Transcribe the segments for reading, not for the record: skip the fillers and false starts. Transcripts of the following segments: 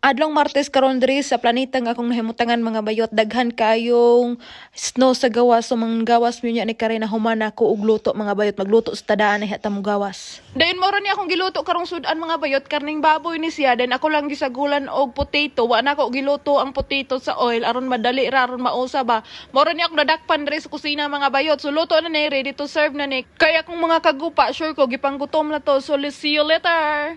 Adlong Martes karon diri sa planeta nga akong nahimutangan, mga bayot, daghan kayong snow sa gawas, so manggawas mi unya ni Karina human ako og luto, mga bayot. Magluto sa tadaan na ta mo gawas. Dayon mao ra ni akong giluto karong sudan, mga bayot, karning baboy ni siya, then ako lang gisagulan og potato. Wa na ako giluto ang potato sa oil aron madali ra, aron mausa ba. Mao ra ni akong dadakpan diri sa kusina, mga bayot. So luto na ni, ready to serve na ni. Kaya kung mga kagupa, sure ko gipanggutom na to. So let's see you later.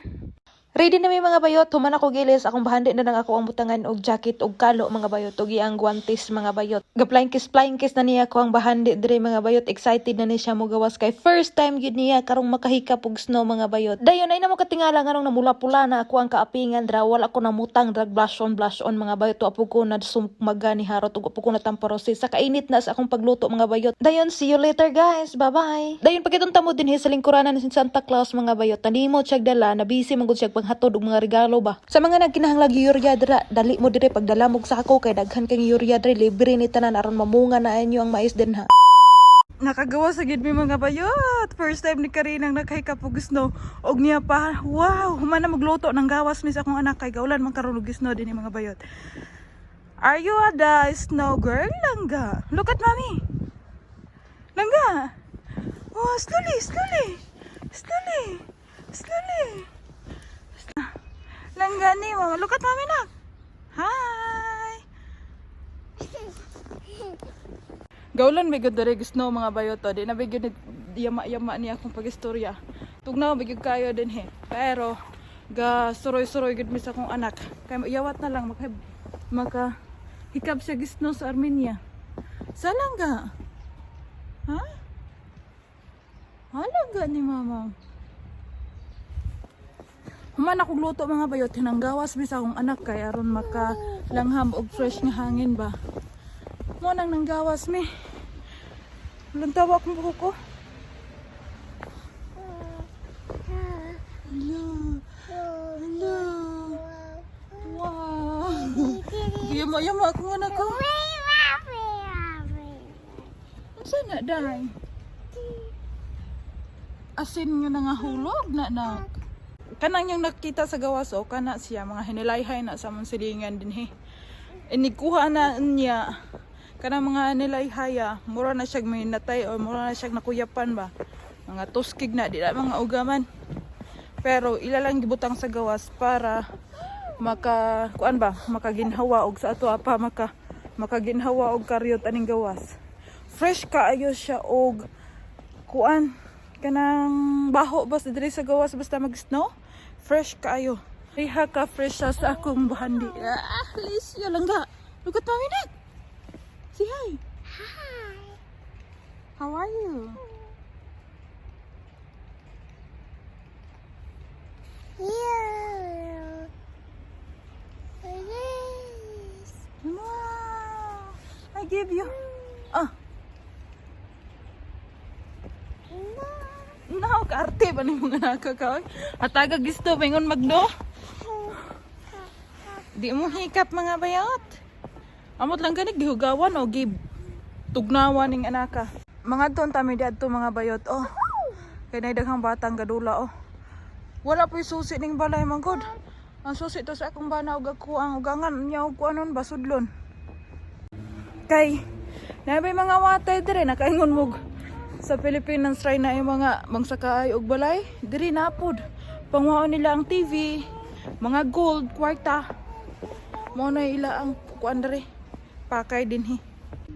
Ready na mi, mga bayot, human ako gilis, akong bahandi na lang ako ang butangan og jacket og kalo, mga bayot, og iyang guantes, mga bayot. Ga-flying kiss, flying kiss na niya ako ang bahandi dire, mga bayot. Excited na ni siya mo gawas kay first time gyud niya karong makahikap og snow, mga bayot. Dayon ay na mo katingala nganong namula-pula na ako ang kaapingan dra, wala ko namutang drag blush on, mga bayot. Wa ko na summaga ni harot ug wa ko natamparosi sa kainit na sa akong pagluto, mga bayot. Dayon see you later, guys. Bye-bye. Dayon pakitunta mo dinhi sa lingkuranan ni Santa Claus, mga bayot. Nanimo siya dala, na busy man gud siya panghatod og mga regalo ba. Sa mga nagkinahanglag urea dira, dali mo dire pagdala mo og sako kay daghan kang urea dire, libre ni tanan aron mamunga na inyo ang mais dinha. Nakagawa sa gid mi, mga bayot. First time ni Karina ang nakahikap og snow. Og niya pa, wow, human na magluto ng gawas mi sa akong anak kay gaulan man karon og snow din, mga bayot. Are you a the snow girl, Langga? Look at Mommy. Langga. Oh, slowly, slowly. Slowly. Slowly. Langga ni mama. Look at Mommy na. Hi. Gaulan may gud diri snow, mga bayot to. Di na bigyan ni yama-yama niya akong pagistorya. Tugnaw bigyan kayo din he. Pero ga suroy-suroy gud mi sa akong anak. Kay yawat na lang maka maka hikap siya snow sa Armenia. Sa Langga? Ha? Halaga ni mama. Human akong luto, mga bayot, hinanggawas mi sa akong anak kay aron makalangham og fresh nga hangin ba. Mo nang nanggawas mi. Lantawa akong buhok ko. Hello. Hello. Wow. Yama yama akong anak ko. Unsa na day? Asin nyo na nga hulog na nak. Kanang yung nakita sa gawas o kana siya mga hinilayhay na sa among silingan din he. Inikuha na niya kanang mga nilayhaya, mura na siya may natay o mura na siya nakuyapan ba. Mga tuskig na di na mga ugaman. Pero ila lang gibutang sa gawas para maka kuan ba, makaginhawa og sa ato apa makaginhawa og karyot aning gawas. Fresh kaayo siya og kuan kanang baho ba sa diri sa gawas basta mag-snow. Fresh kaayo. Riha ka fresh siya sa akong bahandi. Ah, Alicia, Langga. Look at Mommy nak. Say hi. Hi. How are you? Here. This. Wow. I give you. Ah, No. no, kaarte ba ni mga nakakaoy? Hataga gisto bingon magno. Di mo hikap, mga bayot. Amot lang gani gihugawan o gi tugnawan ning anaka. Mga ton tami diadto, mga bayot, oh. Kay nay daghang batang gadula oh. Wala po'y susi ning balay man gud. Ang susi to sa akong bana og ako ang ugangan niya og kuanon basudlon. Kay nabay mga watay dire nakaingon mog sa Pilipinas try na yung mga mangsakaay og balay diri napod. Pangwaon nila ang TV, mga gold, kwarta. Mo na ila ang kuan diri. Pakay dinhi.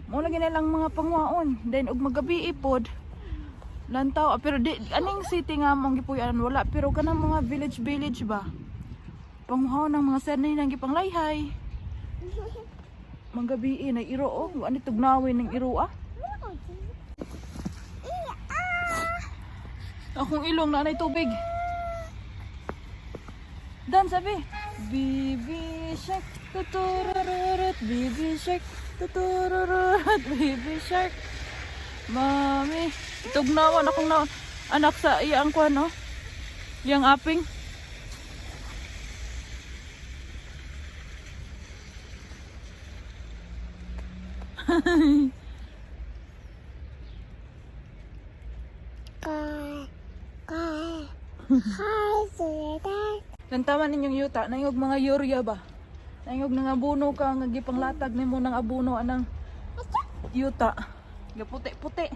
Mo na gina lang mga pangwaon. Then og magabi ipod lantaw, ah, pero di aning city nga mong gipuy-an wala, pero kanang mga village village ba. Pangwaon ng mga sanay nang gipanglayhay. Manggabi na iro oh, ani tugnawin ng iro ah. Akong ilong na anay tubig. Dan sabi, "Baby shark, tuturururut, baby shark, tuturururut, baby shark. Mami," tugnawan akong na, anak sa iyang kuan no. Iyang aping. Ka. Ka. Hi, Sudan. Lantawan ninyong yuta, nangog mga urea ba? Nangog nang abono ka nga gipanglatag nimo ng abono anang yuta. Gaputi-puti.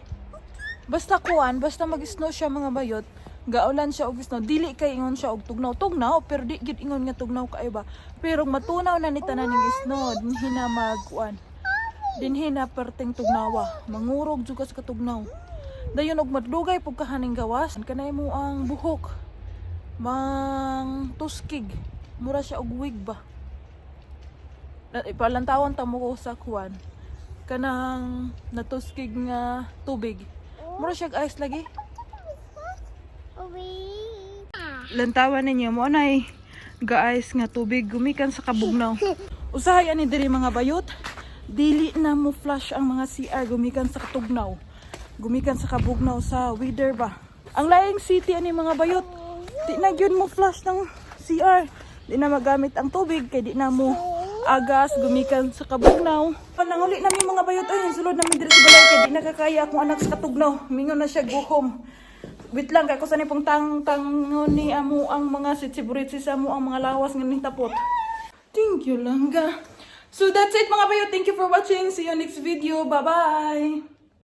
Basta kuan, basta mag-snow siya, mga bayot, gaulan siya og snow, dili kay ingon siya og tugnaw. Tugnaw, pero di gid ingon nga tugnaw kaayo ba. Pero matunaw na ni tanan ning snow, dinhi na magkuan. Dinhi na perteng tugnawa. Mangurog jud ka sa katugnaw. Dayon og madlugay pug kahaning gawas, kanay mo ang buhok. Mang tuskig. Mura siya og wig ba. Ipalantawan ta mo ko sa kuan. Kanang natuskig nga tubig. Mura siya og ice lagi. Wait. Lantawan ninyo mo anay ga-ice nga tubig gumikan sa kabugnaw. Usahay ani diri, mga bayot. Dili na mo flush ang mga CR gumikan sa katugnaw. Gumikan sa kabugnaw sa weather ba. Ang laing city ani, mga bayot. Di na gyud mo flush ng CR. Di na magamit ang tubig kay di na mo agas gumikan sa kabugnaw. Nanguli namin, mga bayot, ay sulod namin diri sa balay kay di nakakaya akong anak sa katugnaw. Mingon na siya, "Go home." Wait lang, kay ko sa pong tang tangon ni amo ang mga sitsiburitsi sa amo ang mga lawas nga tapot. Thank you, langga. So that's it, mga bayot. Thank you for watching. See you next video. Bye-bye.